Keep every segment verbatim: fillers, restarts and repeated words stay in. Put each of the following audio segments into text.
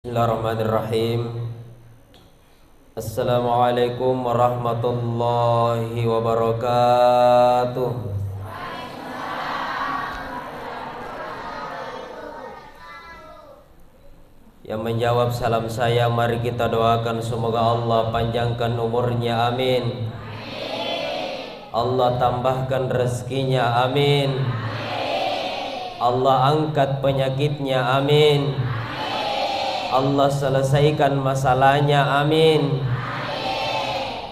Bismillahirrahmanirrahim. Assalamualaikum warahmatullahi wabarakatuh. Yang menjawab salam saya, mari kita doakan semoga Allah panjangkan umurnya, amin. Allah tambahkan rezekinya, amin. Allah angkat penyakitnya, amin. Allah selesaikan masalahnya, amin.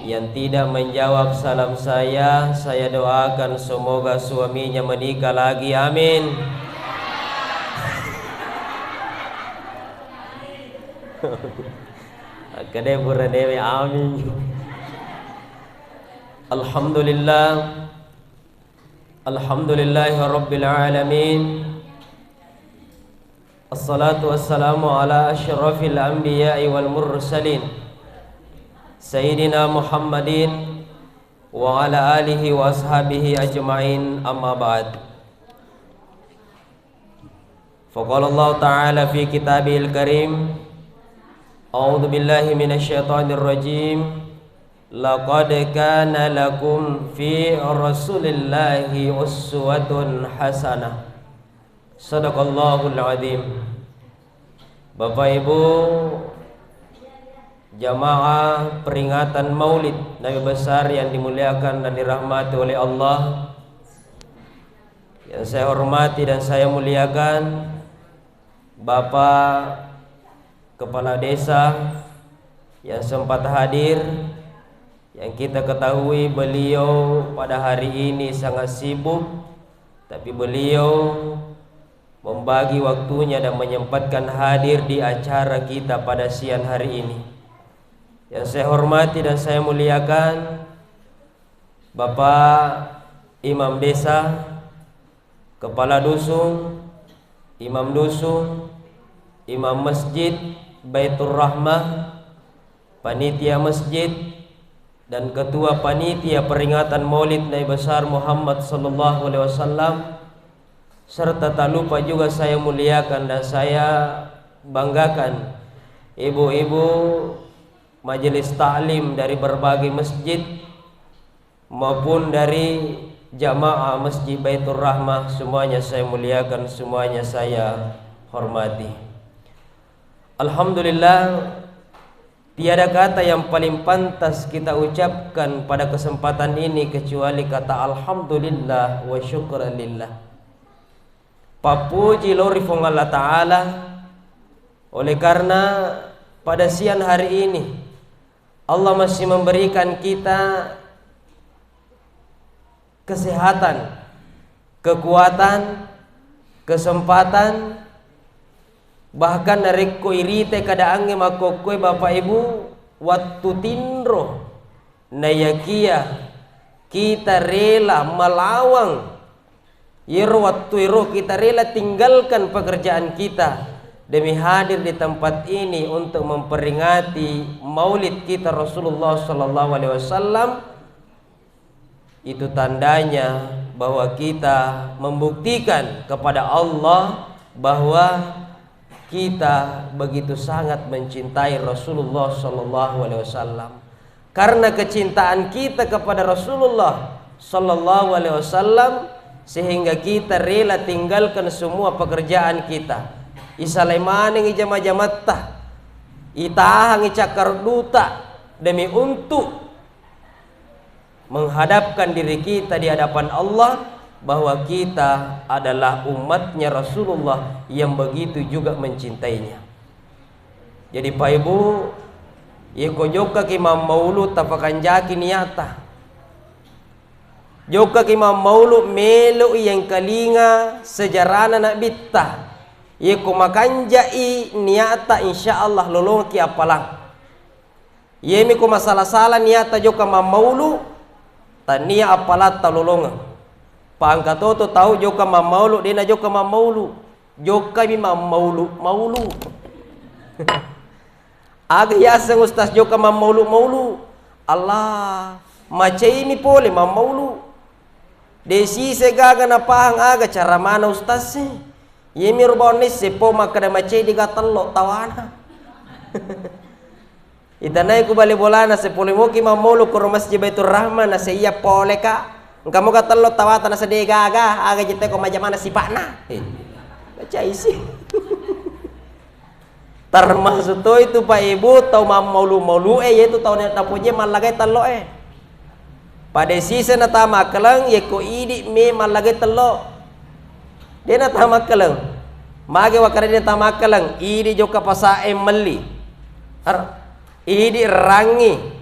Yang tidak menjawab salam saya, saya doakan semoga suaminya menikah lagi, amin. Akkeda pura dewe, amin. Alhamdulillah. Alhamdulillahi rabbil alamin. Assalatu wassalamu ala asyrafil anbiya'i wal mursalin, Sayyidina Muhammadin wa ala alihi wa ashabihi ajma'in, amma ba'd. Faqala Allah Ta'ala fi kitabihil karim, a'udzu billahi minasy syaithanir rajim. Laqad kana lakum fi Rasulillahi uswatun hasanah. Sadaqallahul azim. Bapak Ibu, jamaah peringatan Maulid Nabi Besar yang dimuliakan dan dirahmati oleh Allah, yang saya hormati dan saya muliakan, Bapak Kepala Desa yang sempat hadir, yang kita ketahui beliau pada hari ini sangat sibuk, tapi beliau membagi waktunya dan menyempatkan hadir di acara kita pada siang hari ini. Yang saya hormati dan saya muliakan, Bapak Imam Desa, Kepala Dusun, Imam Dusun, Imam Masjid Baitur Rahmah, Panitia Masjid, dan Ketua Panitia Peringatan Maulid Nabi Besar Muhammad sallallahu alaihi wasallam, serta tak lupa juga saya muliakan dan saya banggakan ibu-ibu majelis taklim dari berbagai masjid maupun dari jamaah Masjid Baitur Rahmah, semuanya saya muliakan, semuanya saya hormati. Alhamdulillah, tiada kata yang paling pantas kita ucapkan pada kesempatan ini kecuali kata alhamdulillah wa syukran lillah. Pappuji lao ri Puang Allah Ta'ala, oleh karena pada siang hari ini Allah masih memberikan kita kesehatan, kekuatan, kesempatan, bahkan narekko irite keadaangnge makkokkoe, Bapak Ibu, wattu tinro, naiyakia kita rela melawang iyero wattu ero, kita rela tinggalkan pekerjaan kita demi hadir di tempat ini untuk memperingati maulid kita Rasulullah sallallahu alaihi wasallam, itu tandanya bahwa kita membuktikan kepada Allah bahwa kita begitu sangat mencintai Rasulullah sallallahu alaihi wasallam. Karena kecintaan kita kepada Rasulullah sallallahu alaihi wasallam, sehingga kita rela tinggalkan semua pekerjaan kita. Isalai manengngi jama-jamatta, itahangngi cakkarudduta demi untuk menghadapkan diri kita di hadapan Allah bahwa kita adalah umatnya Rasulullah yang begitu juga mencintainya. Jadi, Pak Ibu, yeko jokkaki mammaulu, tapakanjaki niatta. Jokkaki mammaulu, melo i yengkalinga sejarana Nabitta. Yeko makanjai niatta, insya Allah lolongki appalang. Iyemi ko masala-sala niatta jokka mammaulu, tania appalatta lolongeng. Pangka toto tau jokka mammaulu, dena jokka mammaulu. Jokkami mammaulu-maulu. Aga yaseng ustaz jokka mammaulu-maulu? Allah, macaimi pole mammaulu. De sise gaga napahang aga caramana ustaz e. Iyemiro bawanna isseng po makkeda macai de gatello tawana. Itanai ku bale bolana, sepole moki mammolo koro Masjid Baitur Rahman, na seiya poleka. Engka moga tello tawata na sede gaga, aga jette ko majamana sipakna. Eh, baca isi. Termasuk to itu, Pak Ibu, tau mammaulu-maulu e, yaitu tau ne-, napoje mallagai tello e. Pada sisa na tamakkeleng, yekko idi me mallagai tello. De na tamakkeleng. Mage wakkada de na tamakkeleng, idi jokka pasa e melli. Har-, idi rangi.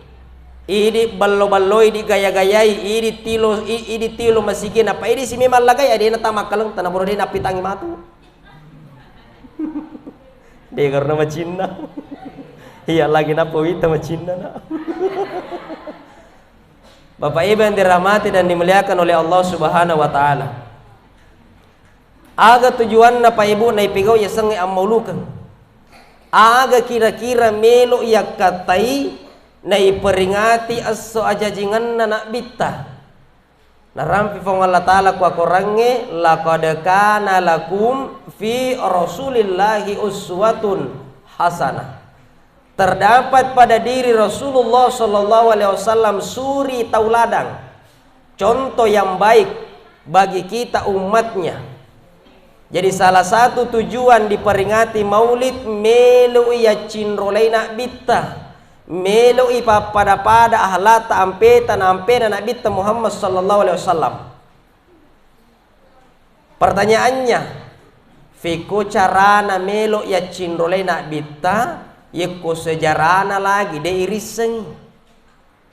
Idi ballo-balloi, idi gaya-gayai, idi tilo, i-, idi tilo masigi, napa idi si me mallagai, de na tamakkeleng, tanaboro de napitangi matu. De karena macinna. Iya lagi napa wita macinna na. Bapak Ibu yang dirahmati dan dimuliakan oleh Allah Subhanahu wa Ta'ala. Aga tujuanna, Pak Ibu, naipegau yasengnge ammaulukeng? Aga kira-kira melo yakkatai naiperingati esso ajajingenna Nabbitta? Narampi Puang Allah Ta'ala ku akorangnge, "Laqad kana lakum fi Rasulillahi uswatun hasanah." Terdapat pada diri Rasulullah sallallahu alaihi wasallam suri tauladan, contoh yang baik bagi kita umatnya. Jadi, salah satu tujuan diperingati Maulid, melo'i yaccinrolai Nabbitta, melo'i pappada-pada ahlata, ampeta na ampena Nabbitta Muhammad sallallahu alaihi wasallam. Pertanyaannya, fiko carana melo yaccinrolai Nabbitta, yekko sejarana lagi de irissengi?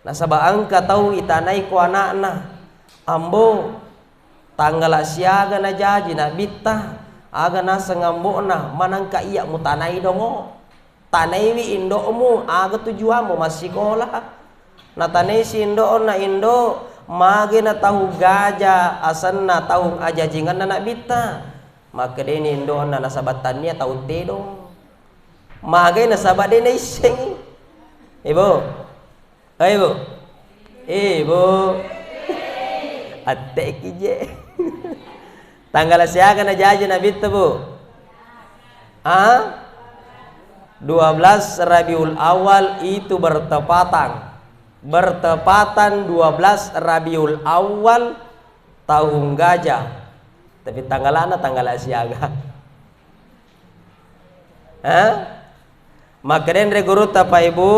Nasaba engka tau itanai ko ana'na, "Ambo, tanggala siaga najaji Nabbitta, aga naseng ambo'na, manengka iya mutanai dongo? Tanaiwi indo'mu, aga tujuammu massikola?" Natanai si indo'na, "Indo, mage na tahung gaja asenna tahung ajajingenna Nabbitta?" Makkedani indo'na, "Nasaba tannia tahung tedong." Magai nasaba de naissengi. Ibu, Hai, Bu. Eh, Bu. Atteki je. Tanggala siaga najaji Nabbitta, Bu? Ah? Dua belas Rabiul Awal itu bertepatan. Bertepatan dua belas Rabiul Awal tahun gajah. Tapi tanggalana tanggala siaga. Hah? Makkedenre gurutta, Pak Ibu,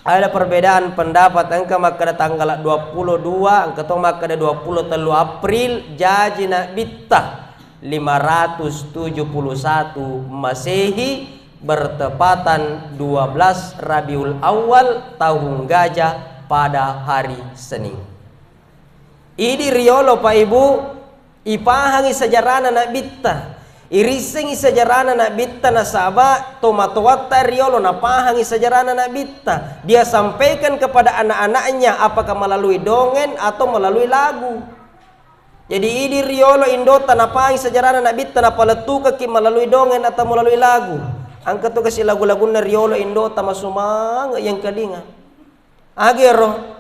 ada perbedaan pendapat, engka makkeda tanggal dua puluh dua, engka to makkeda dua puluh tellu April, jaji Nabbitta lima ratus tujuh puluh satu Masehi, bertepatan dua belas Rabiul Awal, tahun gajah, pada hari Senin. Idi riolo, Pak Ibu, ipahangi sejarana Nabbitta, irissengi sejarana Nabbitta, nasaba tomatoatta riolo napahangi sejarana Nabbitta. Dia sampaikan kepada anak-anaknya apakah melalui dongeng atau melalui lagu. Jadi, idi riolo indota napahangi sejarana Nabbitta, napalettukekki melalui dongeng atau melalui lagu. Engka tu kasi lagu-lagunna riolo indota, masumangeng yang kelinga. Agero,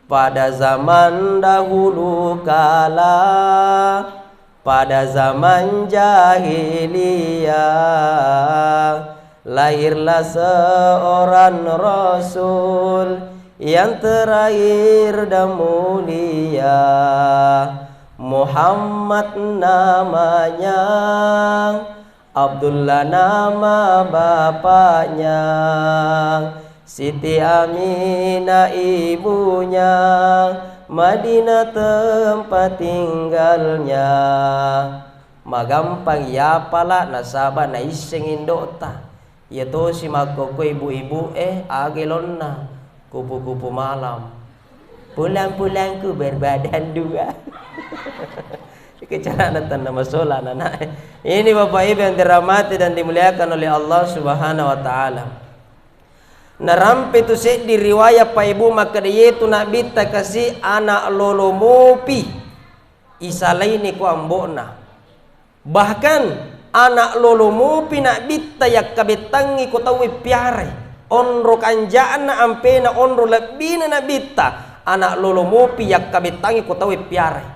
pada zaman dahulu kala, pada zaman jahiliyah, lahirlah seorang rasul yang terakhir dan mulia. Muhammad namanya, Abdullah nama bapaknya, Siti Aminah ibunya, Madinah tempat tinggalnya. Magampang yapala nasaba naisseng indota. Iya tosi makkokko ibu-ibu e, aga elonna kupu-kupu malam. Pulang-pulangku berbadan dua. Kecarana tanna masola anak. Ini Bapak Ibu yang dirahmati dan dimuliakan oleh Allah Subhanahu wa Ta'ala. Narampe tu seddi riwayat, Pak Ibu, makkeda yetu Nabbitta kasi anak lolo mopi isalaini ko ambo'na. Bahkan, anak lolo mopi Nabbitta yakkabettangngi ko tauwe piarai. Onro kanja'na ampena onro lebbina Nabbitta, anak lolo mopi yakkabettangngi ko tauwe piarai.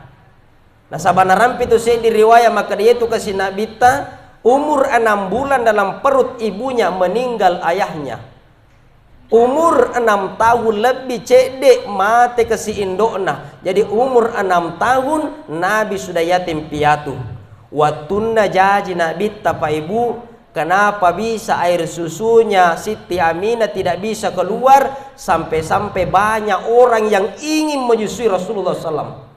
Nasaba narampi tu seddi riwaya makkeda yetu kasi Nabbitta, Umur enam bulan dalam perut ibunya meninggal ayahnya. Umur enam tahun lebbi cedde mate kasi indo'na. Jadi umur enam tahun Nabi sudah yatim piatu. Wattunna jaji Nabitta, Pak Ibu, kenapa bisa air susunya Siti Aminah tidak bisa keluar, sampai-sampai banyak orang yang ingin menyusui Rasulullah sallam.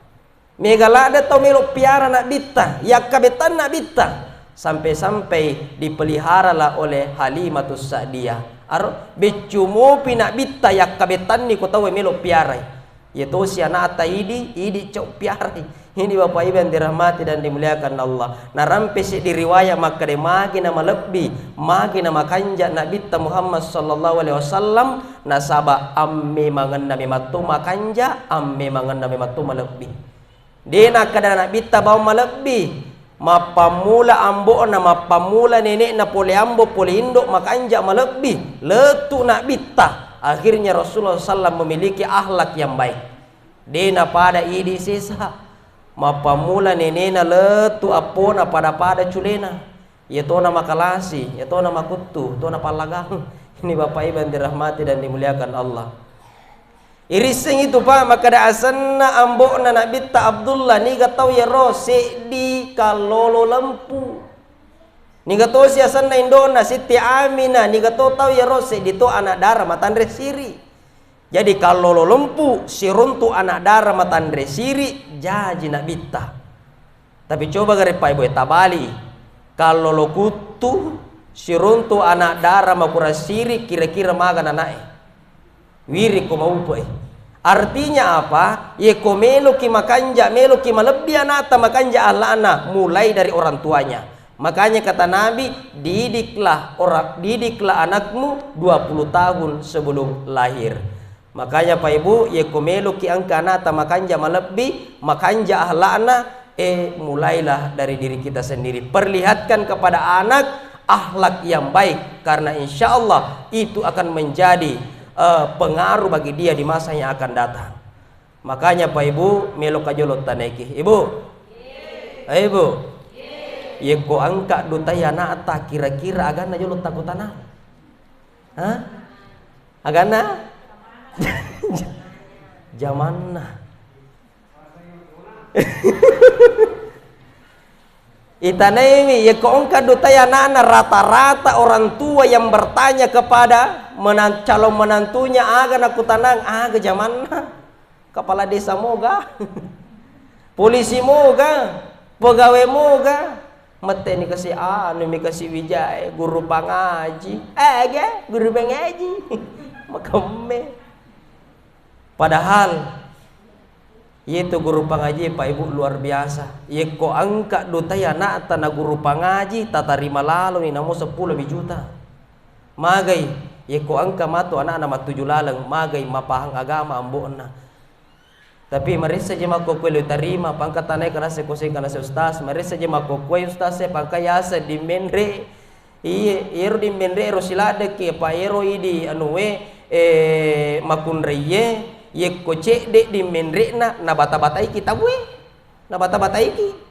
Mega ladde tau melo piara Nabitta, yakkabetan Nabitta. Sampai-sampai dipeliharalah oleh Halimatus Sa'diyah. Aro, beccu mopi Nabitta yakkabetanni ko tau melo piarai. Iya tosi anakta idi, idi cau piarai. Ini Bapak Ibu yang dirahmati dan dimuliakan Allah. Narampe seddi riwayat makkeda magi na malebbi, magi na makanja Nabitta Muhammad sallallahu alaihi wasallam, nasaba ammemangenna mematto makanja, ammemangenna mematto malebbi. De nakkeda Nabitta bawang malebbi, mappammula ambo'na, mappammula nene'na pole ambo, pole indo makanja malebbi, lettu Nabitta. Akhirnya Rasulullah sallam memiliki akhlak yang baik. De napada idi sesa, mappammula nenena lettu appona pada-pada culena. Iya tona makalasi, iya tona makuttu, tona pallagang. Ini Bapak Ibu yang dirahmati dan dimuliakan Allah. Irisseng itu, Pak, makkeda asenna ambo'na Nabitta Abdullah, niga tau yero seddi kallolo lempu. Niga tosi asenna indona Siti Aminah, niga to tau yero seddi to anak dara matanre siri. Jadi kallolo lempu siruntu anak dara matanre siri jaji Nabitta. Tapi coba gare Pak Ibu, tabali. Kallolo kuttu siruntu anak dara makurang siri, kira-kira maga nanae. Wiri ko maupe. Artinya apa? Yeko meloki makanja, meloki malebbi anakta makanja ahlakna, mulai dari orang tuanya. Makanya kata Nabi, didiklah orang, didiklah anakmu dua puluh tahun sebelum lahir. Makanya Pak Ibu, yeko meloki engka anakta makanja malebbi, makanja ahlakna, eh, mulailah dari diri kita sendiri. Perlihatkan kepada anak akhlak yang baik, karena insya Allah itu akan menjadi, eh, pengaruh bagi dia di masa yang akan datang. Makanya Pak Ibu, meloka jolo tanaiki. Ibu? Eh, Ibu? Yeko engka dutai anakta kira-kira aganna jolo takutanang? Hah? Aganna? Jamanna. Itanaimi, yeko engka dutai anakna, rata-rata orang tua yang bertanya kepada menan-, calon menantunya, aga nakutanang, aga jamanna. Kepala desa moga, polisi moga, pegawai moga, metteni kasi anu mi kasi wijae, guru pangaji. Eh, ge, guru pangaji. Makemme. Padahal itu guru pangaji, Pak Ibu, luar biasa. Yekko engka dutai anakta na guru pangaji, tatarima laloni namo seppulo mi juta. Magai, yekko engka matu anakna mattuju laleng, magai mapahang agama ambo'na. Tapi marissa je makkokkoe lo tarima, pangka tanai kana se koseng kana se ustaz, marissa je makkokkoe ustaz e, pangka yaseng di menre. Iye, iyero di menre ero siladdeki, apa ero idi anue, eh, makunraiye, yekko cedde di menre'na, nabata-bataiki tawwe. Nabata-bataiki.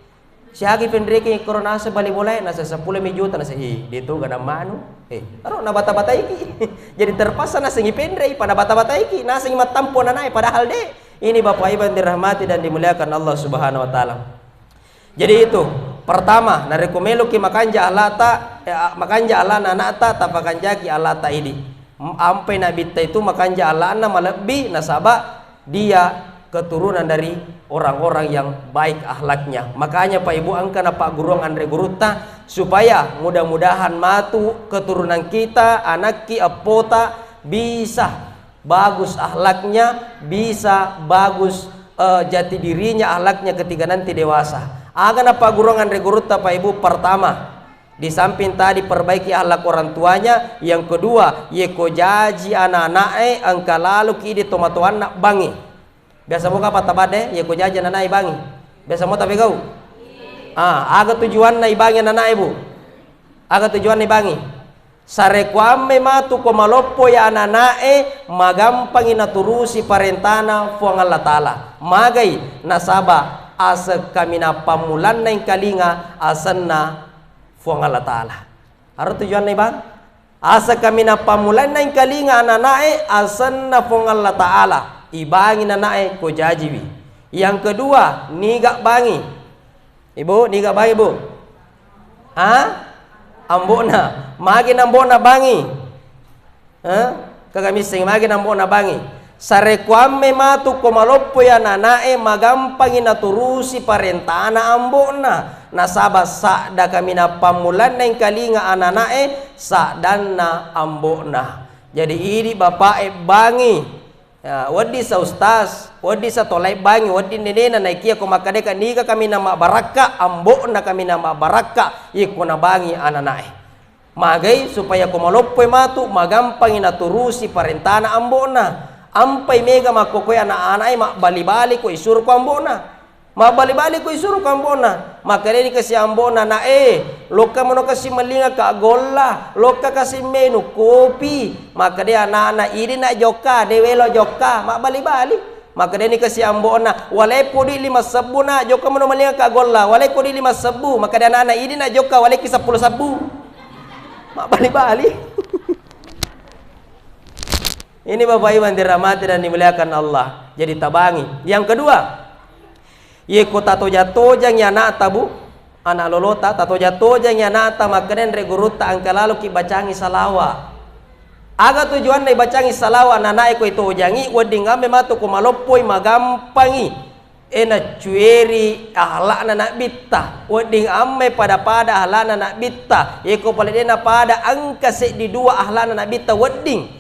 Siagi penreki koro naseng bali bolae, naseng seppulo mi juta, naseng, "Hi, de tu gadang manu." Eh, aro nabata-bataiki. Jadi terpaksa nasengi penrei, pada bata-bataiki, nasengi mattampo nanae, padahal de. Ini Bapak Ibu yang dirahmati dan dimuliakan Allah Subhanahu wa Ta'ala. Jadi itu, pertama, narekko meloki makanja alata, eh, makanja alana anakta, tapakanjaki alata idi. M-, ampai nabitta itu makanja alana malebbi, nasaba dia keturunan dari orang-orang yang baik akhlaknya. Makanya, Pak Ibu, engka napagguruang anre gurutta, supaya mudah-mudahan matu keturunan kita, anakki, eppota, bisa bagus akhlaknya, bisa bagus, eh, jati dirinya, akhlaknya ketika nanti dewasa. Aga napagguruang anre gurutta, Pak Ibu? Pertama, di samping tadi perbaiki akhlak orang tuanya, yang kedua, yeko jaji anak-anak'e engka laloki idi tomatoanna bangi. Biasa moga apa tabadde, yeko jaji anak-anak'e bangi. Biasa mo tapegau? Ah, aga tujuanna ibangi anak-anak'e, Bu? Aga tujuanna ibangi? Sarekkuamme matu ko maloppo ya anak-anak'e, magampangi naturusi parentana Puang Allah Ta'ala. Magai? Nasaba aseng kaminang pammulanna engkalinga asenna Fuang Allah Ta'ala. Aro tujuanna ibang? Asa kaminang pammulainna engkalinga anana'e asenna Fuang Allah Ta'ala. Ibangi nanae ko jajiwi. Yang kedua, niga bangi? Ibu, niga bangi, Bu? Ha? Ambo'na. Magi nambo'na bangi? Ha? Kaga misseng magi nambo'na bangi. Sarekuamme matu ko maloppoi anana'e, magampangi naturusi parentana ambo'na. Nasaba sadda kaminang pammulanna engkalinga anana'e, saddanna ambo'na. Jadi idi bapa'e bangi. Ya, wedding sa ustaz, wedding sa tolai bangi, wedding nenena naikia ko makkadeka niga kaminang mabbarakka, ambo'na kaminang mabbarakka, iko nabangi anana'e. Magai supaya ko maloppoi matu, magampangi naturusi parentana ambo'na. Ampai mega makkokkoe ana'-ana'e mabbali-bali ko isuro ko ambo'na. Mabbali-bali ko isuro ko ambo'na. Makkedani kasi ambo'na, "Nak e, lokka mono kasi mellinga ka golla, lokka kasi menu kopi." Makkeda ana'na, "Idi nak jokka, de welo jokka." Mabbali-bali. Makkedani kasi ambo'na, "Walai ko dui lima sebbu nak, jokka mono mellinga ka golla, walai ko dui lima sebbu." Makkeda ana'na, "Idi nak jokka, walaiki seppulo sebbu." Mabbali-bali. Ini Bapak Ibu yang dirahmati dan dimuliakan Allah. Jadi tabangi. Yang kedua, yeko tatoja-tojangi ana'ta, Bu, ana' lolota, tatoja-tojangi ana'ta, makkeda anre gurutta engka laloki bacangi salawa. Aga tujuanna ibacangi salawa anana'e ko itojangi, wedding amme matu ko maloppoi magampangi. E, naccueri ahlakna Nabbitta, wedding amme pada-pada ahlakna Nabbitta. Yeko pale de napada, engka seddi dua ahlakna Nabbitta wedding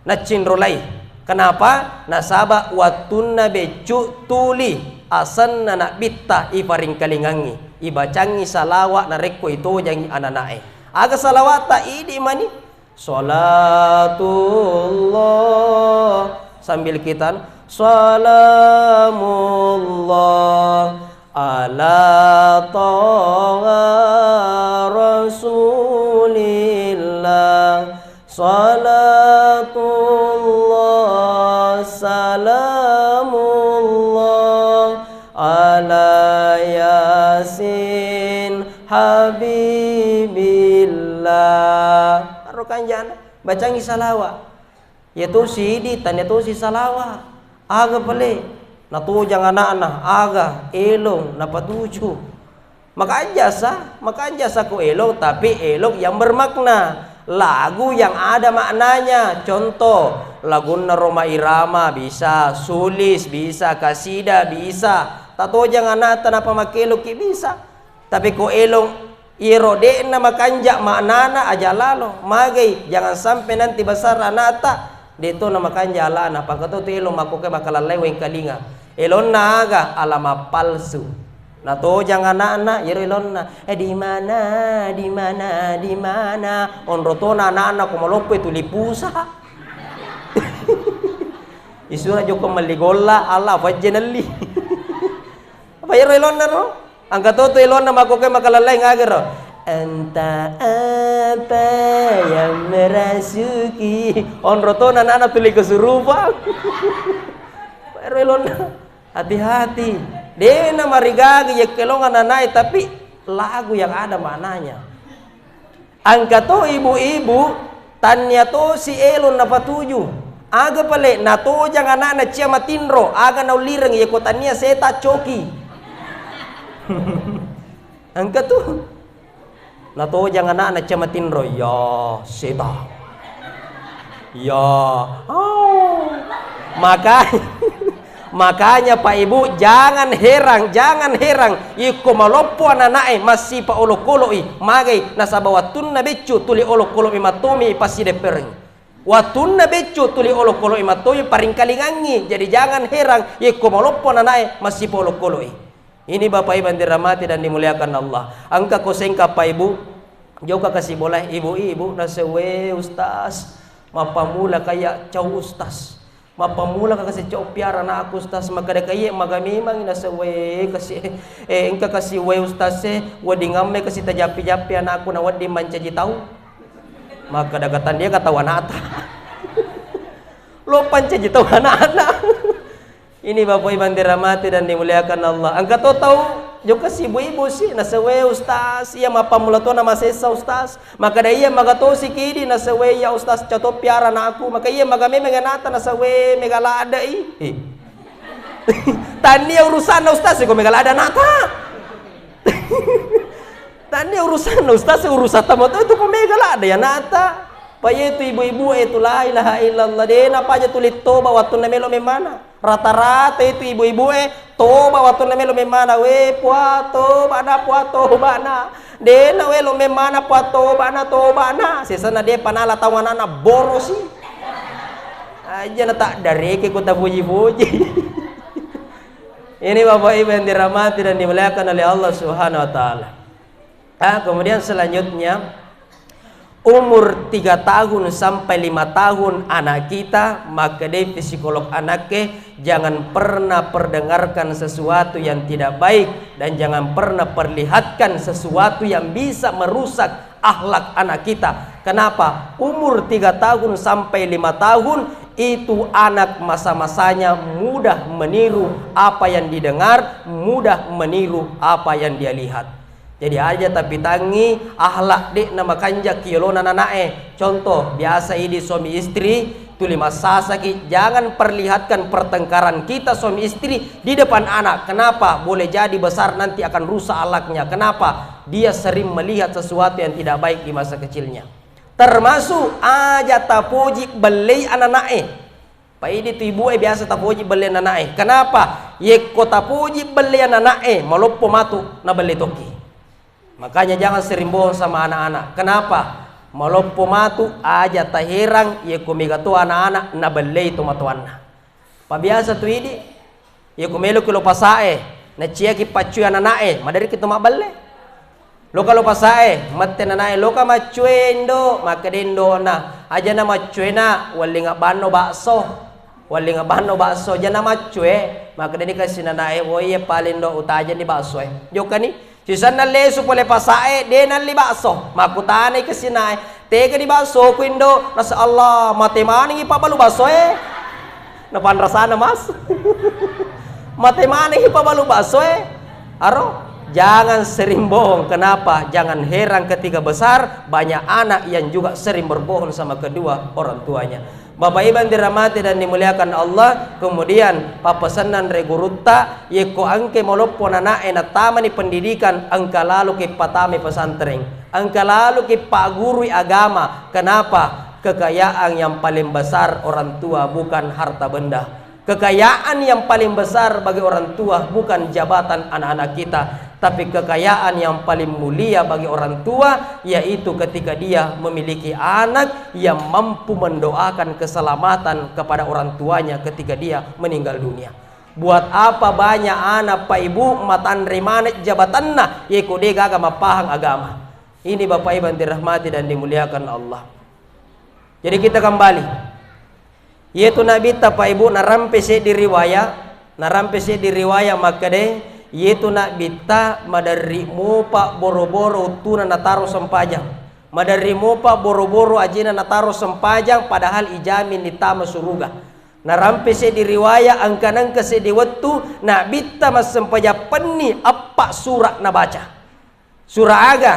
naccinrolai. Kenapa? Nasaba wattunna beccu tuli asenna Nabbitta iparingkalingangngi, ibacangngi salawa narekko itojangi anana'e. Aga salawatta? Idi mani. Salatullah, sambil kita, salamullah ala taha rasulillah. Salatullah, salamullah ala yasin habibillah. Aro kanjana, bacangi salawa. Iya tosi idi, tania tosi salawa. Aga pale? Natojang ana'na, aga, elong, napatuju. Makanja sa, makanja sa ko elong, tapi elong yang bermakna. Lagu yang ada maknanya. Contoh, lagunna Rhoma Irama bisa, Sulis bisa, Kasida bisa. Tatojang ana'ta nappa makkeloki bisa. Tapi ko elong, iyaro de'na makanja maknana, aja lalo. Magai, jangan sampai nanti besar ana'ta, de to na makanja alana. Pangkato tu elong makkoke makalallai wengkalinga. Elonna aga? Alamat palsu. Natojang ana'na, iyaro elonna. Eh, di mana, di mana, di mana? Onro tona ana'na ko maloppo tuli pusa. Isura jokka melli golla, Allah, fajje nelli. Apa iyaro elonna ro? Engka to tu elonna makkoke makalallai, ngagero. Entah apa yang merasuki. Onro to ana'na tuli kesurupan. Apa iyaro elonna? Hati-hati. De'na marigagi yekkelong anana'e, tapi lagu yang ada maknanya. Engka to ibu-ibu, tania tosi elong napatuju. Aga pale? Natojang ana'na cia matinro, aga naulireng, yeko tania seta coki. Engka tu. Natojang ana'na cia matinro, ya seta. Ya. Oh. Maka Makanya, Pak Ibu, jangan herang, jangan herang, ikko maloppo anana'e massipa olokolo'i. Magai? Nasaba wattunna beccu tuli olokolo'i mattomi ipassideppereng. Wattunna beccu tuli olokolo'i mattomi paringkalingangngi. Jadi, jangan herang, ikko maloppo anana'e massipa olokolo'i. Ini, Bapak Ibu yang dirahmati dan dimuliakan Allah. Engka ko sengka, Pak Ibu, jokka kasi bola, ibu-ibu, nasewwe, Ustaz, mappammula kaya cau, Ustaz. Mappammula ka kasi cau piara anakku, Ustaz, makkeda kaiye maga memang nasewwe kasi, eh, engka kasi we, Ustaz, e, wedding amme kasi tajappi-jappi anakku na wedding mancaji tau. Makkeda ka tandeka tau anakta. Lo pancaji tau anak-anak. Ini Bapak Ibu yang dirahmati dan dimuliakan Allah. Engka to tau Jokka si ibu-ibu si, nasawwe ustaz, iya mappammula tona masessa ustaz. Makkeda iya maga tosi kidi, nasawwe iya ustaz, cau to piara anakku. Maka iya maga memeng anakta, nasawwe mega ladde i. Eh. Tania urusanna ustaz, ko mega ladde anakta. Tania urusanna ustaz, urusatta moto itu ko mega ladde anakta. Pa iya tu ibu-ibu e tu la ilaha illallah, de napaja tuli toba wattunna melo memana. Rata-rata itu ibu-ibu e toba wattunna melo memana, we pua toba na, pua toba na. De na welo memana pua toba na, toba na. Sesana de panala tau anana borosi. Aja na tak dareke ko tapuji-puji. Ini Bapak Ibu yang dirahmati dan dimuliakan oleh Allah Subhanahu wa Ta'ala. Ah, kemudian selanjutnya, umur tiga tahun sampai lima tahun anak kita, makkedai psikolog anakke, jangan pernah perdengarkan sesuatu yang tidak baik dan jangan pernah perlihatkan sesuatu yang bisa merusak akhlak anak kita. Kenapa? Umur tiga tahun sampai lima tahun itu anak masa-masanya mudah meniru apa yang didengar, mudah meniru apa yang dia lihat. Jadi aja tapitangngi akhlak de'na makanja ki yolona nana'e. Contoh, biasa idi suami istri tuli massasaki, jangan perlihatkan pertengkaran kita suami istri di depan anak. Kenapa? Boleh jadi besar nanti akan rusak akhlaknya. Kenapa? Dia sering melihat sesuatu yang tidak baik di masa kecilnya. Termasuk aja tapoji bellei anana'e. Pa idi tu ibu e biasa tapoji belle anana'e. Kenapa? Yekko tapoji belle anana'e, maloppo matu na belle tokki. Makanya jangan sering bohong sama anak-anak. Kenapa? Maloppo matu aja taherang yekko mega to anak-anak na bellei tomatoanna. Pa biasa tu idi, yekko meloki lo pasae, naciaki paccue anana'e, maderiki to mabbelle. Loka lo pasae, mette nanae, loka maccue indo, makkeda indona, aja na maccue na, wellinga banno bakso, wellinga banno bakso, aja na maccue, makkeda ni kasi nanae, oh iya paling do utajani bakso e. Jokkani, sisenna lesu pole pasae, de nalli bakso, makkutanai kasi nae, tega di baksoku indo, nasa Allah, mate manengi pabbalu bakso e. Napanrasana mas. Mate manengi pabbalu bakso e. Aro, jangan sering bohong. Kenapa? Jangan heran ketika besar banyak anak yang juga sering berbohong sama kedua orang tuanya. Bapak Ibu yang dirahmati dan dimuliakan Allah, kemudian pappesennan re gurutta, yekko engke maloppo nanae natamani pendidikan, engka laloki patamai pesantren, engka laloki paggurui agama. Kenapa? Kekayaan yang paling besar orang tua bukan harta benda. Kekayaan yang paling besar bagi orang tua bukan jabatan anak-anak kita, tapi kekayaan yang paling mulia bagi orang tua yaitu ketika dia memiliki anak yang mampu mendoakan keselamatan kepada orang tuanya ketika dia meninggal dunia. Buat apa banyak anak, Pak Ibu, matanre maneng jabatanna, yeko de gaga mappahang agama. Ini Bapak Ibu yang dirahmati dan dimuliakan Allah. Jadi kita kembali. Iyetu Nabitta, Pak Ibu, narampe seddi riwaya, narampe seddi riwaya makkeda, iyetu Nabitta maderri mopa boro-boro wettuna nataro sempajang. Maderri mopa boro-boro ajena nataro sempajang, padahal ijami ni tama suruga. Narampe seddi riwaya, engka nengka seddi wettu Nabitta massempajang penni eppa sura nabaca. Sura aga?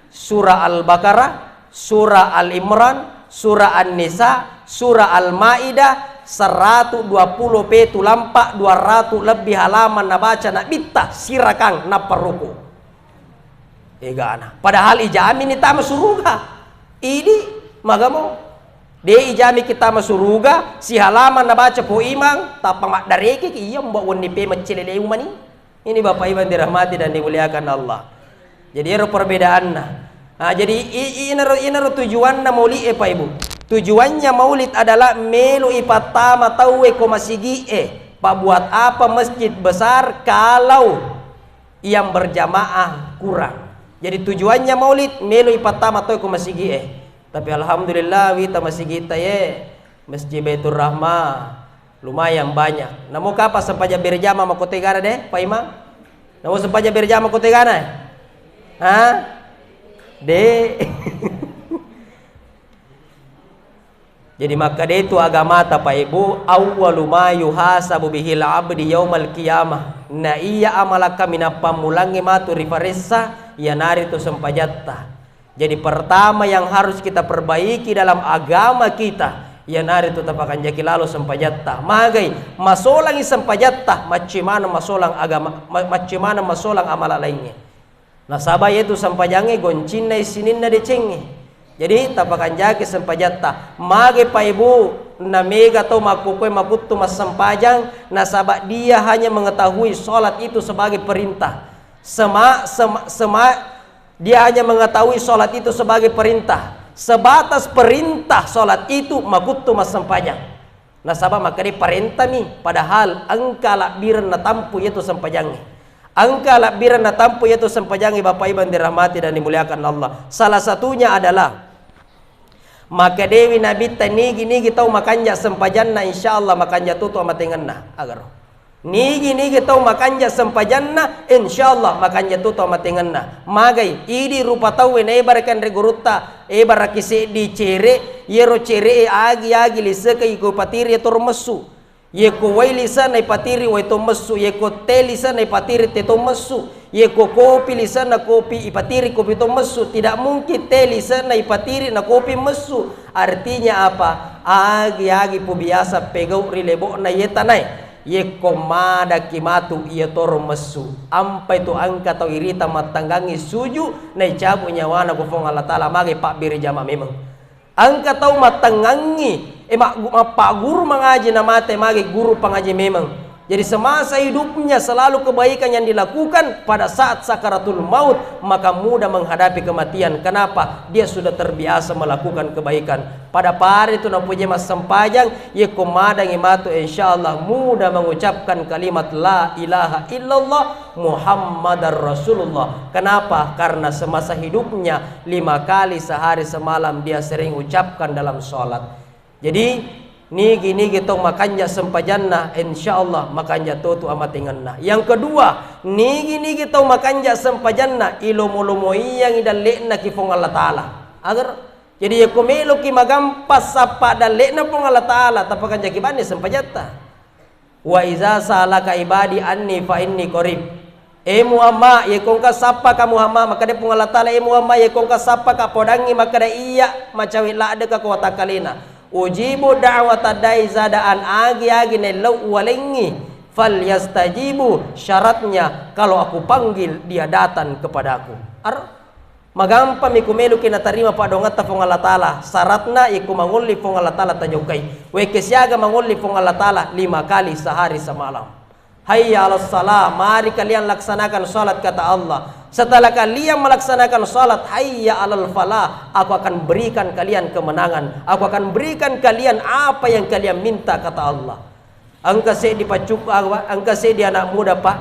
Sura Al-Baqarah, Sura Al-Imran, Sura An-Nisa, Sura Al-Maidah, seratu dua pulo petu lampa dua ratu lebbi halaman nabaca Nabitta sirakang nappa ruku. Egana. Padahal ijami ni tama suruga. Idi magamo. De ijami ki tama suruga, sihalaman nabaca po imang, tappa maddareke ki iya mbo wenni pe meccele lewu mani. Ini Bapak Ibu yang dirahmati dan dimuliakan Allah. Jadi ero perbedaanna. Nah, jadi i-, i-, inaro, inaro tujuanna maulid e, Pak Ibu. Tujuannya maulid adalah melo ipattama tauwe ko masigi e. Pak, buat apa masjid besar kalau yang berjamaah kurang? Jadi tujuannya maulid melo ipattama tauwe ko masigi e. Tapi alhamdulillah wita masigi ta ye, Masjid Baitur Rahmah. Lumayan banyak. Namo kapang sempajang berjamaah makkotegana de, Pak Imam? Namo sempajang berjamaah makkotegana? Ha? De. Jadi makkeda itu agamata, Pak Ibu, awwalu ma yuhasabu bihil abdi yaumal qiyamah. Na iya amala kaminang pammulangnge matu rifaressa, iyanaritu sempajatta. Jadi pertama yang harus kita perbaiki dalam agama kita, iyanaritu tapakanjaki lalo sempajatta. Magai, masolangi sempajatta, macci maneng masolang agama, ma-, macci maneng masolang amala laingnge. Nasaba iyatu sempajangnge goncinna sininna decengnge. Jadi tapakanjaki sempajatta. Mage Pak Ibu, na mega tau makkukue makuttu massempajang, nasaba dia hanya mengetahui salat itu sebagai perintah. Sema-, sema-, sema-, dia hanya mengetahui salat itu sebagai perintah. Sebatas perintah salat itu makuttu massempajang. Nasaba makkeda parentami, padahal engka labbireng natampu iyatu sempajangnge. Engka labbireng natampu iyatu sempajangnge, Bapak Ibu yang dirahmati dan dimuliakan Allah. Salah satunya adalah makkedewi Nabitta, nigi-nigi tau makanja sempajanna, insya Allah makanja tutu amatengenna. Agaro. Nigi-nigi tau makanja sempajanna, insya Allah makanja tutu amatengenna. Magai, idi rupa tauwe naebaraki anre gurutta, ebaraki seddi cere, iyaro cere e agi-agi liseke iko ipatiri iyatoro messu. Yeko wai lisena ipatiri wai to messu, yeko te lisena ipatiri te to messu, yeko kopi lisena kopi ipatiri kopi to messu. Tidak mungkin te lisena ipatiri na kopi messu. Artinya apa? Agi-agi pu biasa pegau ri lebo'na iye tanae. Yekko madakki matu iyatoro messu. Ampai tu engka tau irita mattangngangngi suju, naicabu nyawana ko Puang Allah Taala, mage pabbiri jama memeng. Engka tau mattangngangngi, eh, ma-, mappaguru mangaji namate, mage guru pangaji memeng. Jadi semasa hidupnya selalu kebaikan yang dilakukan, pada saat sakaratul maut maka mudah menghadapi kematian. Kenapa? Dia sudah terbiasa melakukan kebaikan. Pada pare tu napuji massempajang, yekko madangi matu, insya Allah mudah mengucapkan kalimat la ilaha illallah Muhammadar Rasulullah. Kenapa? Karena semasa hidupnya lima kali sehari semalam dia sering ucapkan dalam sholat. Jadi, nigi-nigi tau makanja sempajanna, insya Allah makanja totu amatengenna. Yang kedua, nigi-nigi tau makanja sempajanna, ilomo-lomoiyangi dalle'na ki Puang Allah Taala. Agar Jadi, yekko meloki magampa sappa dalle'na Puang Allah Taala, tapakanjaki banni sempajatta. "Wa iza salaka ibadi anni fa inni qarib." Eh Muhammad, yekko engka sappa ka Muhammad, makkeda Puang Allah Taala, "Eh Muhammad, yekko engka sappa ka podangngi makkeda iya macawe ladde ka ko watakkalena. Ujibu da'wata da'i zadaan, agi-agi nellau uwalengngi, fal yastajibu, syaratnya kalau aku panggil dia datang kepadaku." Ar- Magampami ku meloki natarima paddoangetta Puang Allah Taala. Syaratna, yekko mangolli Puang Allah Taala tajokkai. Wekke siaga mangolli Puang Allah Taala lima kali sehari semalam. "Hayya 'alas shalah, mari kalian laksanakan salat," kata Allah. "Setelah kalian melaksanakan salat, hayya 'alal falah, aku akan berikan kalian kemenangan. Aku akan berikan kalian apa yang kalian minta," kata Allah. Engka seddi paccuk-, engka seddi anak muda, Pak.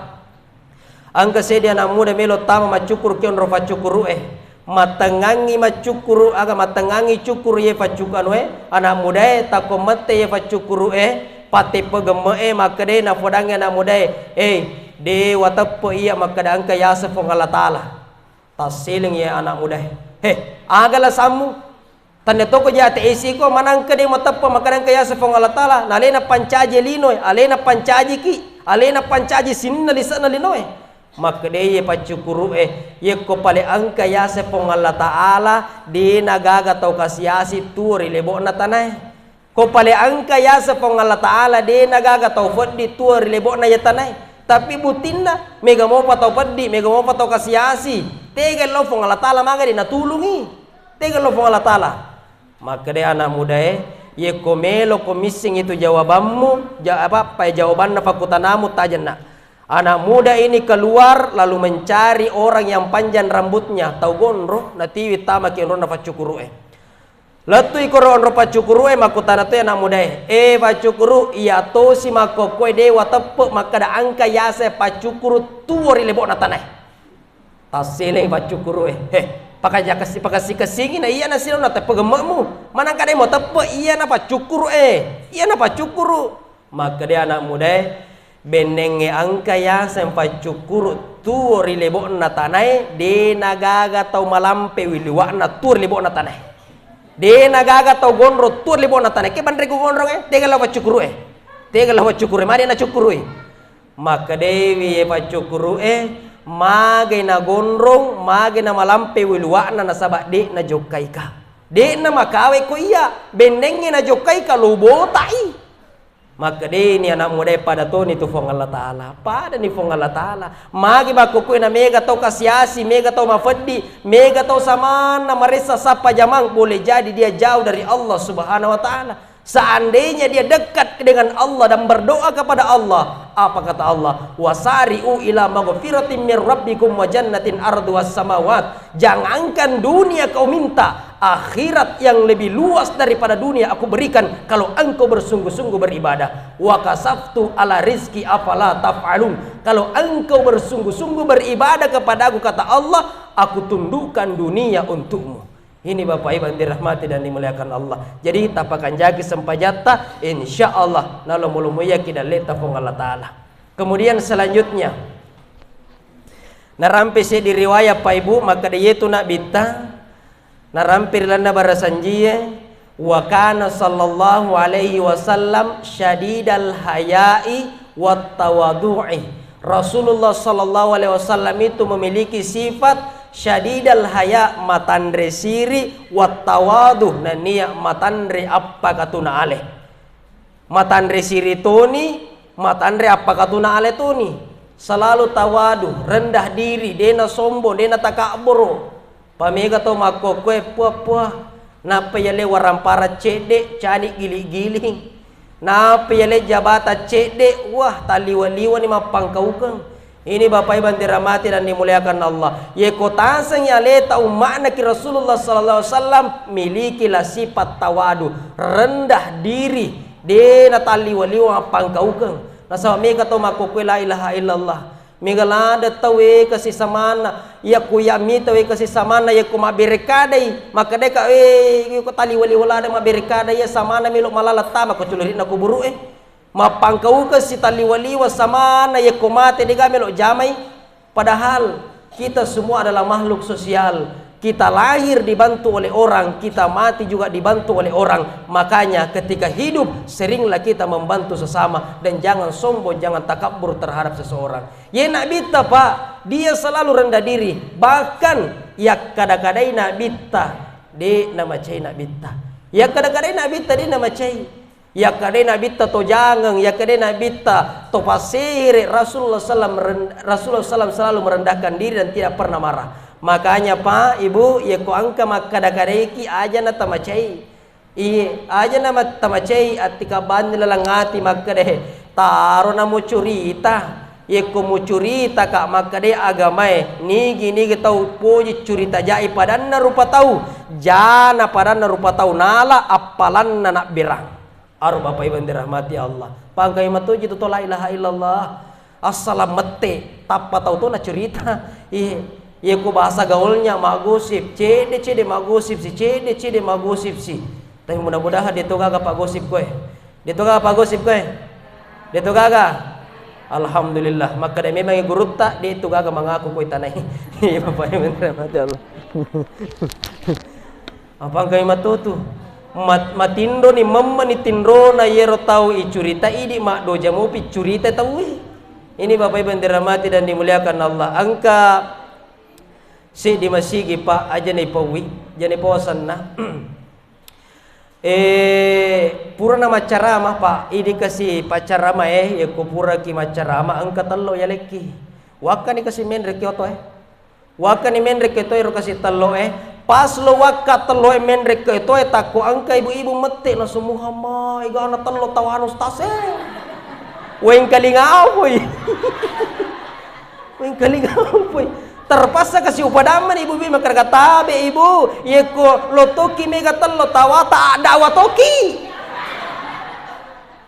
Engka seddi anak muda melo tama maccukkuru ki onro faccukkuru'e. Mattengngangngi maccukkuru, aga mattengngangngi cukkuru iye faccuk-, anue, anak mudae, takko mette iye faccukkuru'e, patteppa gemme'e, makkedai napodangngi anak mudae, "Eh, de wateppe iya makkeda engka yaseng Puang Allah Taala." Tasseleng iye anak mudae, "He, aga lasammu?" Tannia toko ja T S I ko, manangka de mateppe makkeda engka yaseng Puang Allah Taala, na alena pancaji linoe, alena pancajiki, alena pancaji sininna lise'na linoe. Makkedai ye paccukkuru'e, yekko pale engka yaseng Puang Allah Taala, de nagaga tau kasiasi tuo ri lebo'na tanae. Ko pale engka yaseng Puang Allah Taala, de nagaga tau peddi tuo ri lebo'na iya tanae. Tapi buttinna, mega mopa tau peddi, mega mopa tau kasiasi. Tega lao Puang Allah Taala maga de natulungi. Tega lao Puang Allah Taala. Makkedai anak mudae, "Yekko meloko missing itu jawabammu, ja-, apa, apa jawabanna fakkutanamu, tajenna." Anak muda ini keluar lalu mencari orang yang panjang rambutnya, tau gondro, natiwi tama ki onronna faccukkuru'e. Lettui koro onro faccukkuru'e, makkutana toi anak mudae, "Eh, faccukkuru, iya tosi makkokkoe de wateppe makkeda engka yaseng faccukkuru tuo ri lebo'na tanae?" Tasseleng faccukkuru'e. "He, pakaja-, kasi-, pakassi-kassingi na iya nasilong nateppe gemme'mu. Manangka de muteppe iya na faccukkuru, eh, iya na faccukkuru." Makkeda anak mudae, "Bennengnge engka yaseng faccukkuru tuo ri lebo'na tanae, de nagaga tau malampe wi liwa'na tuo ri lebo'na tanae." De' nagaga tau gondrong tuo lebona tana ke banre ku gondrong e, tega lao paccukkuru e. Tega lao paccukkuru e, made' nacukkurui. Makkedai ye paccukkuru e, magai nagondrong, magai namalampe wuluwa'na nasaba' de' najokkaika. De' namakawe ko iya, bennengnge najokkaika lo botai. Makkedai ni anak muda e, pada toni tu Fuang Allah Ta'ala. Pada ni Fuang Allah Ta'ala. Magi makkokkoe na mega tau kasiasi, mega tau mafeddi, mega tau samanna maressa sappa jamang, boleh jadi dia jauh dari Allah Subhanahu wa Ta'ala. Seandainya dia dekat dengan Allah dan berdoa kepada Allah, apa kata Allah? "Wasari'u ila maghfiratin min rabbikum wa jannatin arduhas samawat." Jangankan dunia kau minta, akhirat yang lebih luas daripada dunia aku berikan kalau engkau bersungguh-sungguh beribadah. "Wa kasaftu ala rizki afala taf'alun." Kalau engkau bersungguh-sungguh beribadah kepadaku, kata Allah, aku tundukkan dunia untukmu. Ini Bapak Ibu yang dirahmati dan dimuliakan Allah. Jadi, tapakanjaki sempajatta, insya Allah, nalomo-lomo iyaki dalleta Fuang Allah Ta'ala. Kemudian selanjutnya, narampe seddi riwayat, Pak Ibu, makkeda yetu Nabitta, narampe ri lalenna barasanjie, wa kana sallallahu alaihi wasallam syadidal haya'i wat tawadu'i. Rasulullah sallallahu alaihi wasallam itu memiliki sifat syadidal haya, matanre siri, wat tawadu, nennia matanre appakatuna ale. Matanre siri toni, matanre appakatuna ale toni. Selalu tawadu, rendah diri, dena sombong, dena takabboro. Pamega to makkokkoe, puah-puah. Nappa yale warampara cedde, cani giling-giling. Nappa yale jabata cedde, wah, taliwa-liwani mappangkaukeng. Ini Bapak Ibu yang dirahmati dan dimuliakan Allah. Yeko tasengngi aleta umma'na ki Rasulullah sallallahu alaihi wasallam, milikilah sifat tawadu, rendah diri, de natalliwa-liwa mappangkaukeng. Nasaba mega tau makkokkoe la ilaha illallah. Mega ladde tau e kasi samanna, yakko iya mita we kasi samanna, yakko mabbere kadai, makkedai ka, "Eh, ko taliwa-liwa ladde mabbere kadai, iya samanna melo malala tama ko culiri'na kuburu'e." Mappangkaukeng sitalliwa-liwa samanna, yekko mate dega melo jamai. Padahal kita semua adalah makhluk sosial. Kita lahir dibantu oleh orang, kita mati juga dibantu oleh orang. Makanya ketika hidup, seringlah kita membantu sesama dan jangan sombong, jangan takabur terhadap seseorang. Ye Nabitta, Pak, dia selalu rendah diri. Bahkan yakkada-kadai Nabitta, de namacai Nabitta. Yakkada-kadai Nabitta, de namacai. Yakkadai Nabitta tojangeng, yakkadai Nabitta to passehere, Rasulullah sallam ren-, Rasulullah sallam selalu merendahkan diri dan tidak pernah marah. Makanya, Pak, Ibu, yekko engka makkada-kadaiki, aja natamacai. Iye, aja nama-, tamacai, attika banni laleng ati makkada, "Taro namo curita." Yekko mucurita ka makkada agamae, nigi-nigi tau poji curita jai padanna rupa tau, jana padanna rupa tau nala appalanna nabberang. Aro Bapak Ibu yang dirahmati Allah. Pangkai matoji tu to la ilaha illallah. Assalam mette, tappa tau to nacurita. Iye, iye ko bahasa gaulnya maggosip, cede-cede maggosip si, cede-cede maggosip si. Tapi mudah-mudahan de to gaga paggosip koe. De to gaga paggosip koe. De to gaga. Alhamdulillah, makkeda memang gurutta de to gaga mangaku koe tanai. Iya, Bapak Ibu yang dirahmati Allah. Apangkai matotu? Mat-, matinroni, memmeni tinrona yero tau icurita, idi maddoja mopi curita tauwe. Ini Bapak Ibu yang dirahmati dan dimuliakan Allah. Engka seddi masigi, Pak, aja naipaui, aja naipawasanna. Eh, purana maccarama, Pak, idi kasi paccarama, eh, yekko puraki maccarama, engka tello yalekki. Wakkani kasi menre ki oto, eh. Wakkani menre ke toe ro kasi tello e. Pas lo wakka tello e menre ke toe, takko engka ibu-ibu mette nasu Muhammad, egana tello tawanu stas e. Wengkalinga apoi. Wengkalinga apoi. Terpaksa kasi upadammani ibu-ibu, makkeda tabe ibu, yekko lotoki mega tello tawata, addawa toki.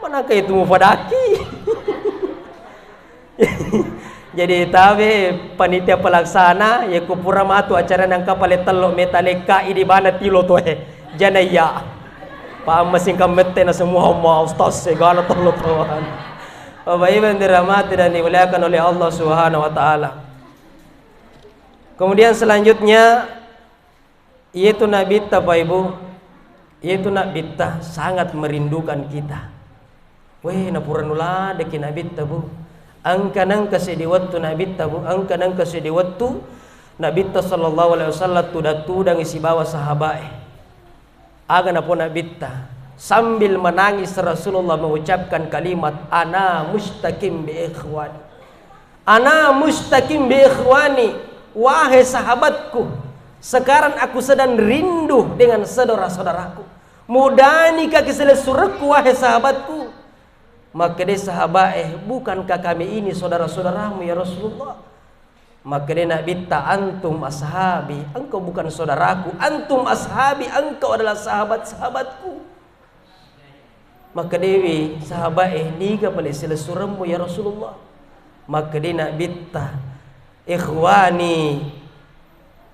Manangka itu mupadaki. Jadi tabe panitia pelaksana, yekko pura matu acara nangka pale tello meta lekka idi bana tilo toe. Jana iya. Paham masing kamette na semua ma ustaz segala tello toan. Bapak Ibu yang dirahmati dan dimuliakan oleh Allah Subhanahu wa Ta'ala. Kemudian selanjutnya, Iyatu Nabitta, Pak Ibu, Iyatu Nabitta sangat merindukan kita. Weh, napura nuladeki Nabitta, Bu. Engka nengka seddi wettu Nabitta, Bu. Engka nengka seddi wettu Nabitta sallallahu alaihi wasallam tudang-tudangi sibawa sahabae. Aga napo Nabitta? Sambil menangis Rasulullah mengucapkan kalimat, "Ana mustakim bi ikhwani." "Ana mustakim bi ikhwani." Wahai sahabatku, sekarang aku sedang rindu dengan saudara-saudaraku. Mudanikaki silessurekku, wahai sahabatku. Makkeda sahabae, "Bukankah kami ini saudara-saudaramu, ya Rasulullah?" Makkeda Nabitta, "Antum ashabi, engkau bukan saudaraku. Antum ashabi, engkau adalah sahabat-sahabatku." Makkedawi sahabae, "Niga pale silessuremmu, ya Rasulullah?" Makkeda Nabitta, "Ikhwani,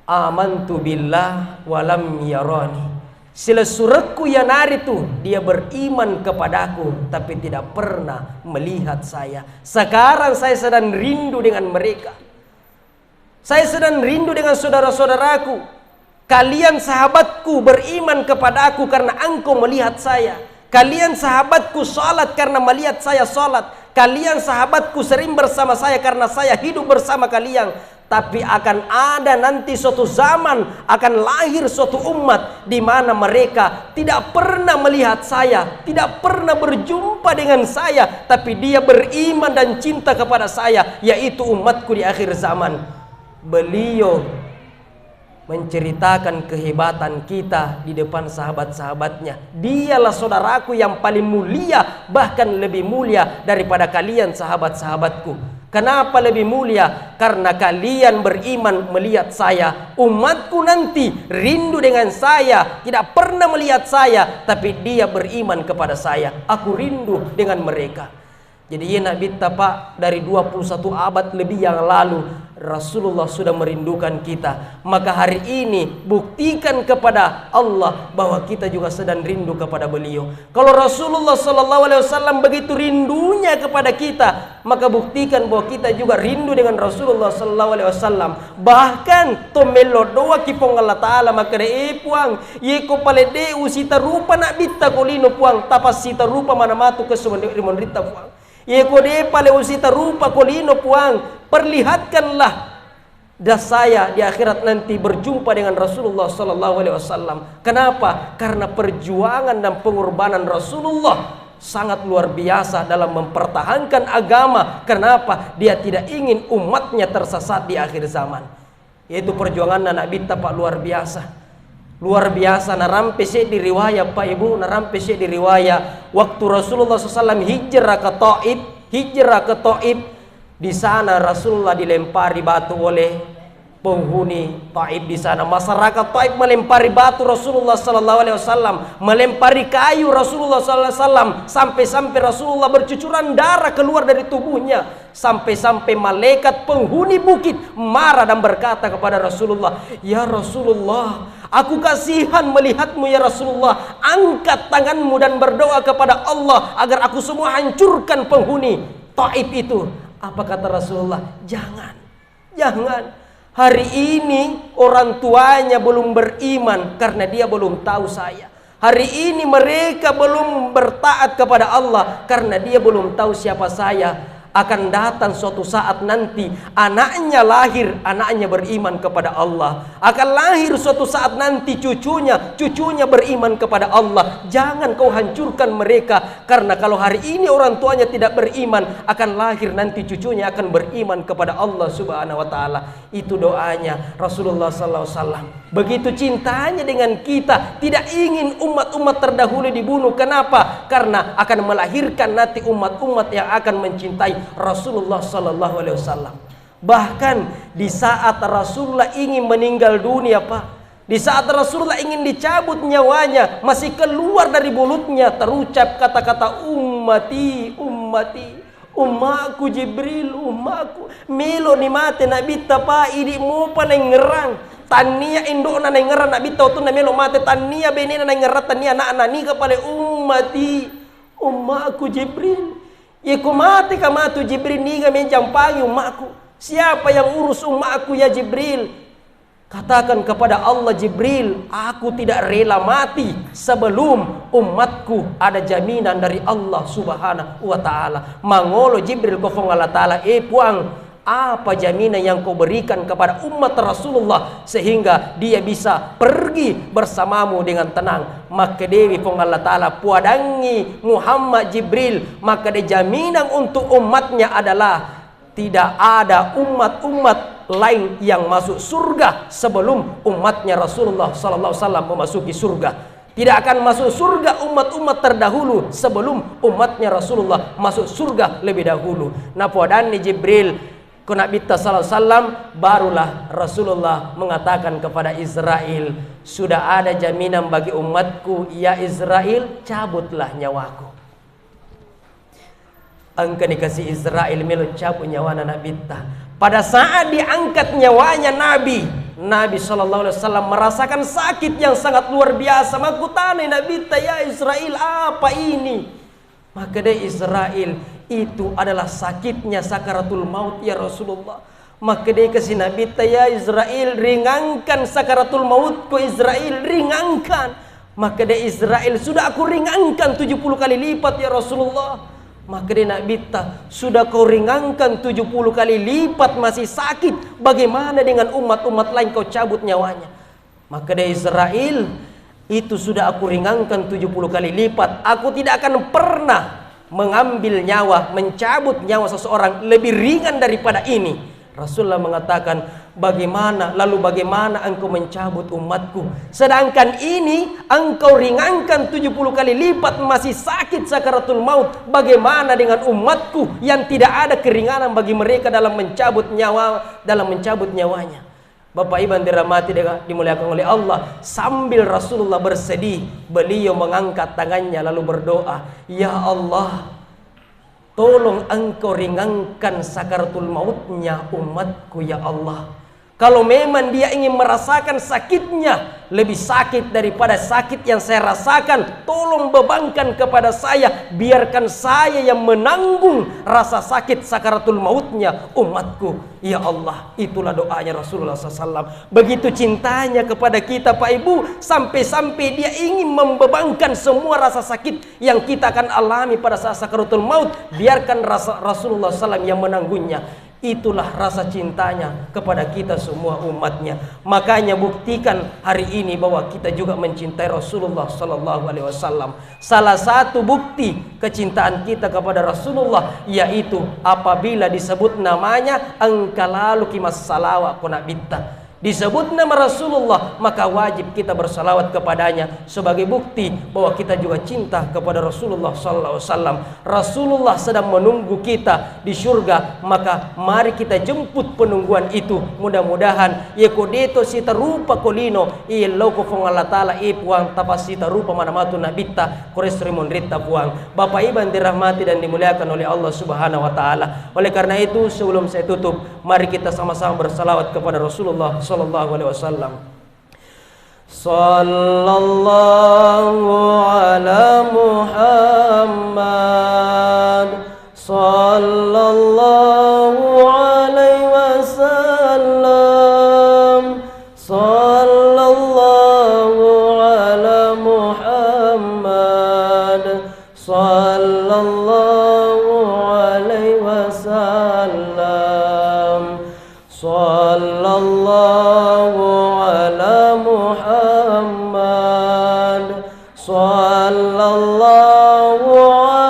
amantu billah walam yarani." Silessurekku iyanaritu, dia beriman kepadaku, tapi tidak pernah melihat saya. Sekarang saya sedang rindu dengan mereka. Saya sedang rindu dengan saudara-saudaraku. Kalian sahabatku beriman kepadaku karena engkau melihat saya. Kalian sahabatku salat karena melihat saya salat. Kalian sahabatku sering bersama saya karena saya hidup bersama kalian. Tapi akan ada nanti suatu zaman, akan lahir suatu umat di mana mereka tidak pernah melihat saya, tidak pernah berjumpa dengan saya, tapi dia beriman dan cinta kepada saya, yaitu umatku di akhir zaman. Beliau menceritakan kehebatan kita di depan sahabat-sahabatnya. "Dialah saudaraku yang paling mulia, bahkan lebih mulia daripada kalian, sahabat-sahabatku." Kenapa lebih mulia? Karena kalian beriman melihat saya. Umatku nanti rindu dengan saya, tidak pernah melihat saya, tapi dia beriman kepada saya. Aku rindu dengan mereka. Jadi, iya Nabitta, Pak, dari dua puluh satu abad lebih yang lalu, Rasulullah sudah merindukan kita. Maka hari ini, buktikan kepada Allah bahwa kita juga sedang rindu kepada beliau. Kalau Rasulullah sallallahu alaihi wasallam begitu rindunya kepada kita, maka buktikan bahwa kita juga rindu dengan Rasulullah sallallahu alaihi wasallam. Bahkan, to mello doa ki Puang Allah Ta'ala, makkeda, "Eh, Puang, yeko pale de usitarupa Nabitta ko lino, Puang, tapassitarupa mana matu ke sumenri-, rimonritta, Puang." Yeko de pale usitarupa ko lino, Puang, perlihatkanlah das saya di akhirat nanti berjumpa dengan Rasulullah sallallahu alaihi wasallam. Kenapa? Karena perjuangan dan pengorbanan Rasulullah sangat luar biasa dalam mempertahankan agama. Kenapa? Dia tidak ingin umatnya tersesat di akhir zaman. Yaitu perjuanganna Nabitta, Pak, luar biasa. Luar biasa, narampe seddi riwayat, Pak, Ibu, narampe seddi riwayat. Waktu Rasulullah sallallahu alaihi wasallam hijrah ke Taif, hijrah ke Taif, di sana Rasulullah dilempari batu oleh penghuni Taif di sana. Masyarakat Taif melempari batu Rasulullah sallallahu alaihi wasallam, melempari kayu Rasulullah sallallahu alaihi wasallam, sampai-sampai Rasulullah bercucuran darah keluar dari tubuhnya. Sampai-sampai malaikat penghuni bukit marah dan berkata kepada Rasulullah, "Ya Rasulullah, aku kasihan melihatmu, ya Rasulullah. Angkat tanganmu dan berdoa kepada Allah agar aku semua hancurkan penghuni Taif itu." Apa kata Rasulullah? "Jangan, jangan. Hari ini orang tuanya belum beriman karena dia belum tahu saya. Hari ini mereka belum bertaat kepada Allah karena dia belum tahu siapa saya. Akan datang suatu saat nanti, anaknya lahir, anaknya beriman kepada Allah. Akan lahir suatu saat nanti, cucunya, cucunya beriman kepada Allah. Jangan kau hancurkan mereka, karena kalau hari ini orang tuanya tidak beriman, akan lahir nanti cucunya akan beriman kepada Allah Subhanahu wa Ta'ala." Itu doanya Rasulullah sallallahu alaihi wasallam. Begitu cintanya dengan kita, tidak ingin umat-umat terdahulu dibunuh. Kenapa? Karena akan melahirkan nanti umat-umat yang akan mencintai Rasulullah sallallahu alaihi wasallam. Bahkan di saat Rasulullah ingin meninggal dunia, Pak, di saat Rasulullah ingin dicabut nyawanya, masih keluar dari mulutnya terucap kata-kata, "Ummati, ummati." "Ummaku Jibril, ummaku." Melo ni mate Nabitta, Pak, idi mopa naingerang. Tannia indokna naingerang Nabitta, wettunna melo mate, tannia benena naingerang, tannia anakna, niga pale, "Ummati, ummaku Jibril." Yeko mate ka matu Jibril, niga menjampangi ummaku? Siapa yang urus ummaku, ya Jibril? Katakan kepada Allah, "Jibril, aku tidak rela mati sebelum umatku ada jaminan dari Allah Subhanahu wa Ta'ala." Mangolo Jibril ko Fuang Allah Ta'ala, "Eh Puang, apa jaminan yang kau berikan kepada umat Rasulullah sehingga dia bisa pergi bersamamu dengan tenang?" Makkedewi Fuang Allah Ta'ala, "Puadangi Muhammad Jibril, makkede jaminan untuk umatnya adalah tidak ada umat-umat lain yang masuk surga sebelum umatnya Rasulullah sallallahu alaihi wasallam memasuki surga. Tidak akan masuk surga umat-umat terdahulu sebelum umatnya Rasulullah masuk surga lebih dahulu." Napoadanni Jibril ko Nabitta sallallahu alaihi wasallam, barulah Rasulullah mengatakan kepada Israel, "Sudah ada jaminan bagi umatku, ya Israel, cabutlah nyawaku." Engkani kasi Israel melo cabut nyawana Nabitta. Pada saat diangkat nyawanya Nabi, Nabi sallallahu alaihi wasallam merasakan sakit yang sangat luar biasa. Makkutanai Nabitta, "Ya Israel, apa ini?" Makkeda Israel, "Itu adalah sakitnya sakaratul maut, ya Rasulullah." Makkeda kasi Nabitta, "Ya Israel, ringankan sakaratul mautku, Israel, ringankan." Makkeda Israel, "Sudah aku ringankan tujuh puluh kali lipat, ya Rasulullah." Makkeda Nabitta, "Sudah kau ringankan tujuh puluh kali lipat masih sakit, bagaimana dengan umat-umat lain kau cabut nyawanya?" Makkeda Israel, "Itu sudah aku ringankan tujuh puluh kali lipat. Aku tidak akan pernah mengambil nyawa, mencabut nyawa seseorang lebih ringan daripada ini." Rasulullah mengatakan, "Bagaimana, lalu bagaimana engkau mencabut umatku? Sedangkan ini engkau ringankan tujuh puluh kali lipat, masih sakit sakaratul maut. Bagaimana dengan umatku yang tidak ada keringanan bagi mereka dalam mencabut nyawa, dalam mencabut nyawanya?" Bapak Ibu yang dirahmati dan dimuliakan oleh Allah, sambil Rasulullah bersedih, beliau mengangkat tangannya lalu berdoa, "Ya Allah, tolong Engkau ringankan sakaratul mautnya umatku, ya Allah. Kalau memang dia ingin merasakan sakitnya, lebih sakit daripada sakit yang saya rasakan, tolong bebankan kepada saya, biarkan saya yang menanggung rasa sakit sakaratul mautnya umatku." Ya Allah, itulah doanya Rasulullah sallallahu alaihi wasallam. Begitu cintanya kepada kita, Pak Ibu, sampai-sampai dia ingin membebankan semua rasa sakit yang kita akan alami pada saat sakaratul maut. Biarkan rasa, Rasulullah sallallahu alaihi wasallam yang menanggungnya. Itulah rasa cintanya kepada kita semua umatnya. Makanya buktikan hari ini bahwa kita juga mencintai Rasulullah sallallahu alaihi wasallam. Salah satu bukti kecintaan kita kepada Rasulullah yaitu apabila disebut namanya, engka laluki massalawa ko Nabitta. Disebut nama Rasulullah, maka wajib kita bersalawat kepadanya sebagai bukti bahwa kita juga cinta kepada Rasulullah sallallahu alaihi wasallam. Rasulullah sedang menunggu kita di surga, maka mari kita jemput penungguan itu. Mudah-mudahan, iya ko deto sitarupa ko lino, iya lao ko Fuang Allah Ta'ala, eh Puang, tapassitarupa maneng matu Nabitta, ko ri esso ri monritta, Puang. Bapak Ibu yang dirahmati dan dimuliakan oleh Allah Subhanahu wa Ta'ala. Oleh karena itu, sebelum saya tutup, mari kita sama-sama bersalawat kepada Rasulullah sallallahu alaihi wasallam. Sallallahu ala Muhammad, sallallahu alaihi wasallam, sallallahu ala Muhammad, sallallahu alaihi wasallam. Sallallahu ala Muhammad, sallallahu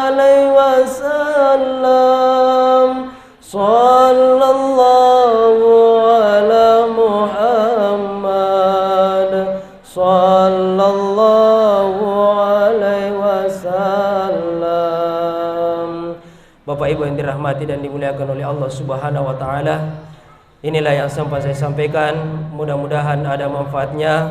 alaihi wasallam, sallallahu ala Muhammad, sallallahu alaihi wasallam. Bapak Ibu yang dirahmati dan dimuliakan oleh Allah Subhanahu wa Ta'ala, inilah yang sempat saya sampaikan. Mudah-mudahan ada manfaatnya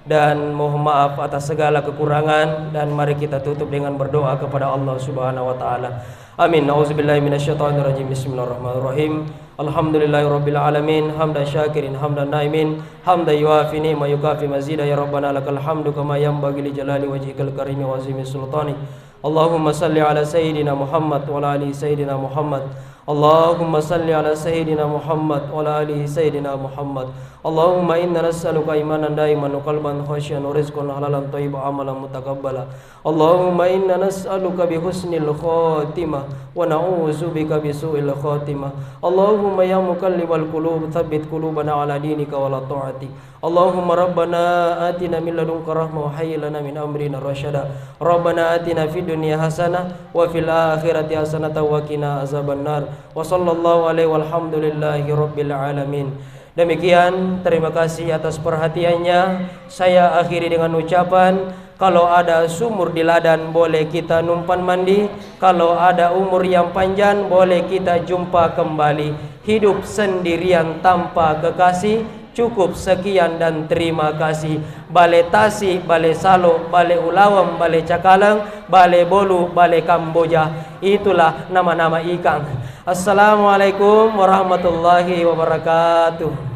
dan mohon maaf atas segala kekurangan, dan mari kita tutup dengan berdoa kepada Allah Subhanahu wa Ta'ala. Amin. A'udzubillahi minasyaitonirrajim. Bismillahirrahmanirrahim. Alhamdulillahirabbil alamin, hamdan syakirin, hamdan naimin, hamdan yuwafi ni'ma yukafi mazida. Ya Rabbana, lakal hamdu kama yanbaghi li jalali wajhikal karimi wa azimi sultani. Allahumma salli ala Sayyidina Muhammad wa ala ali Sayyidina Muhammad. اللهم صل على سيدنا محمد وعلى آل سيدنا محمد. اللهم إنا نسألك إيمانا دائما وقلبا خاشعا ورزقا حلالا طيبا وعملا متقبلا. اللهم إنا نسألك بحسن الخاتمة ونعوذ بك بسوء الخاتمة. اللهم يا مقلب القلوب ثبت قلوبنا على دينك وعلى طاعتك. اللهم ربنا آتنا من لدنك رحمة وهيئ لنا من أمرنا رشدا. ربنا آتنا في الدنيا حسنة وفي الآخرة حسنة وقنا عذاب النار. وصلى الله عليه والحمد لله رب العالمين. Demikian, terima kasih atas perhatiannya. Saya akhiri dengan ucapan, kalau ada sumur di ladang, boleh kita numpang mandi. Kalau ada umur yang panjang, boleh kita jumpa kembali. Hidup sendirian tanpa kekasih, cukup sekian dan terima kasih. Bale Tasi, Bale Salo, Bale Ulaweng, Bale Cakaleng, Bale Bolu, Bale Kamboja. Itulah nama-nama ikang. Assalamualaikum warahmatullahi wabarakatuh.